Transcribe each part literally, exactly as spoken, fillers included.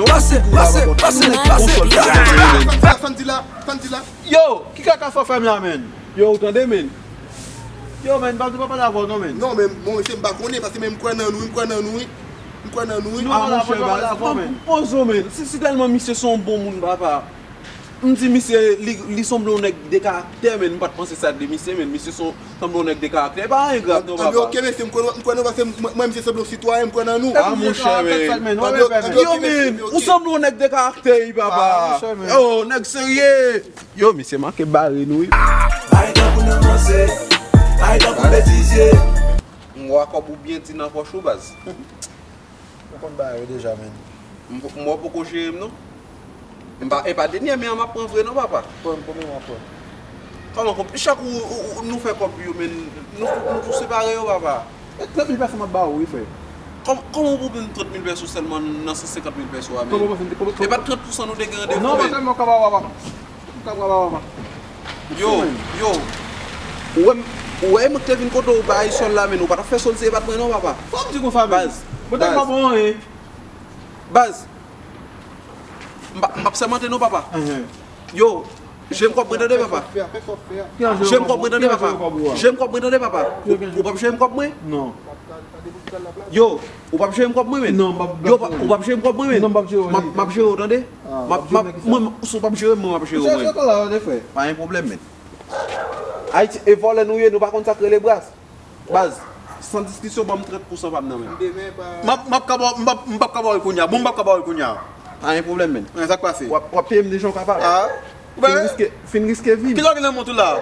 Pase, pase, pase, nèg, pase. Sa n di la, sa n di la. Yo, ki kaka fò fè m la, menn? Yo, ou tande, menn? Yo, menn, pa di pa pale avè w non, menn. Non, men bon, mesye, m pa konnen, paske men m kwè nan nou, m kwè nan nou, wi. M kwè nan nou, wi. Ah, monchè, baz, m poze w, menn. Si, si tèlman misye se yon bon moun, papa. M di misye, li, li sanble yon nèg de karaktè, menn. M pa t panse sa de misye, menn. Misye se yon, sanble yon nèg de karaktè. E pa anyen grav, non, papa. Anben, ok, mesye, m kwè, m kwè nan ou, paske mwen, mwen, misye sanble yon sitwayen, m kwè nan nou. Ah, monchè, menn. Yo, menn, ou sanble yon nèg de karaktè, wi, papa. Yo, nèg serye. Yo, misye manke bare nou, wi. Ay, tankou nan manse. Ay, tankou betize. M wè kòb ou byen di nan pòch ou, baz. Ou konn bagay yo deja, menn. M wè w poko jere m, non. M pa, e pa dènye men an m ap pran vre, non, papa. Pran m, konbyen w ap pran? Kòman, kòb, chak ou, ou, ou, nou fè kòb yo, menn, nou, nou tou separe yo, papa. E trant mil pèso m ap ba ou, wi, frè. Kòm, kòman ou pou ban m trant mil pèso sèlman nan san senkant mil pèso a, menn? Kòman w panse m te, kòman, e pa trant pousan nou te gen randevou, menn? Non, non, sèlman w ka ba w, papa. Yo, yo. Ou wè, ou wè mwen te vin kote w bay sòl la, menn, ou pa t ap fè sòl se e pa t mwen non, papa. Fò m di konsa, menn. Baz. Mwen te pa bon anyen. Baz. M pa, m p ap sèmante non, papa. Yo, jere m kòb mwen tande, papa. Jere m kòb mwen tande, papa. Jere m kòb mwen tande, papa. Ou, ou p ap jere m kòb mwen? Non. Yo, ou p ap jere m kòb mwen, menn? Non, m p ap. Yo, ou p ap jere m kòb mwen, menn? Non, m p ap jere w, m ap, m ap jere w, tande? M ap, m ap, mwen, si w p ap jere m, mwen, m ap jere w, mwen. Pa gen pwoblèm, menn. Ayiti, e vòlè nou ye, nou pa konn sa k rele baz. Baz, san diskisyon, ban m trant pousan pa m nan, menn. M ap, m ap ka ba w, m p ap, m p ap ka ba w l kounye a. Bon, m p ap ka ba w l kounye a. Pa gen pwoblèm, menn. Sa k pase? W ap, w ap peye m de jan w kapab. Fin riske, fin riske vi m. Kilè w gen nan mont ou la?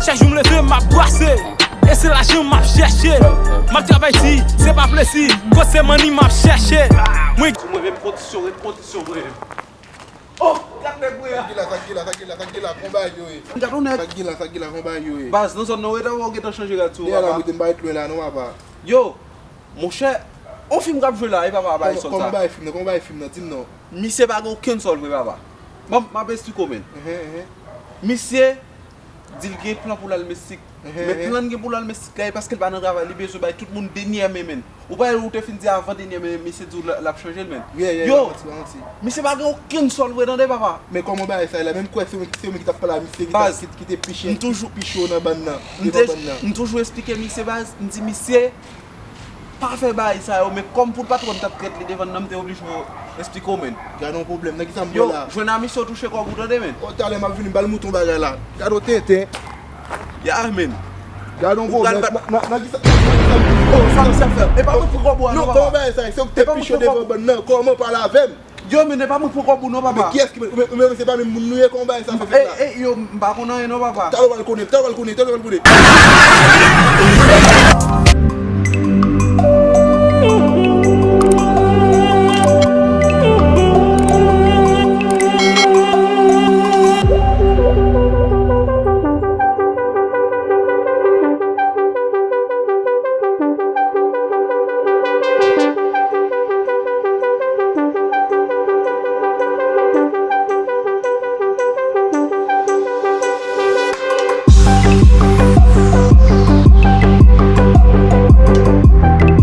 Chak jou m leve, m ap brase. E se lajan m ap chèche. M ap travay di, se pa plezi. Kote se manni m ap chèche. Mwen. Sou mwen menm kondisyon, ret kondisyon mwen menm. Oh, gad nèg mwen an. Sa k gen la, sa k gen la, sa k gen la, sa k gen la, konbay yo ye. Gad yon nèg. Sa k gen la, sa k gen la, konbay yo ye. Baz, nan zòn nan w ret, ou gentan chanje rad sou ou, papa. Dèyè la, ou mete m pa ret lwen la, non, papa. Yo, monchè, yon fim k ap jwe la, e papa, bay sòl sa. Kòman w bay fim nan, kòman w bay fim nan, di m non. Misye pa gen okenn sòl vre, papa. Bon, m ap esplike w, menn. Misye di l gen plan pou l al Meksik. Men plan l gen pou l al Meksik la, e paske l pa nan travay, li bezwen bay tout moun dènye men, menn. Ou pa wè ou te fin di avan dènye men, misye di w l ap chanje l, menn. Yo, misye pa gen okenn sòl vre, tande, papa. Men kòman bagay sa ye la? Menm kwè se ou menm ki t ap pale a misye ki te pi cho nan bann nan, devan bann nan. M toujou esplike misye, baz, m di misye, pa fè bagay sa yo, men kòm pou l pa twò m t ap trèt li devan nan, m te oblije esplike w, menn. Gade yon pwoblèm, nan kisa m pran la? Yo, jwenn a misye w touche kòb ou, tande, menn. O, talè m ap vini, m ba l mouton bagay la. Gade yon tenten. Ya, menn. Gade yon pwoblèm, nan kisa, nan kisa m vini? O, sa misye ap fè? E pa mwen k pran kòb ou a, non, papa. Non, kòman bagay sa ye? Se ou ki te pi cho devan bann nan, kòman, pale avè m. Yo, men e pa mwen k pran kòb ou non, papa. Men kiyès ki, men, men se pa menm moun nou ye, kòman bagay sa fè fèt la? E, e, yo, m pa konn anyen non, papa. Talè w al konnen, talè w al konnen, talè w al konnen.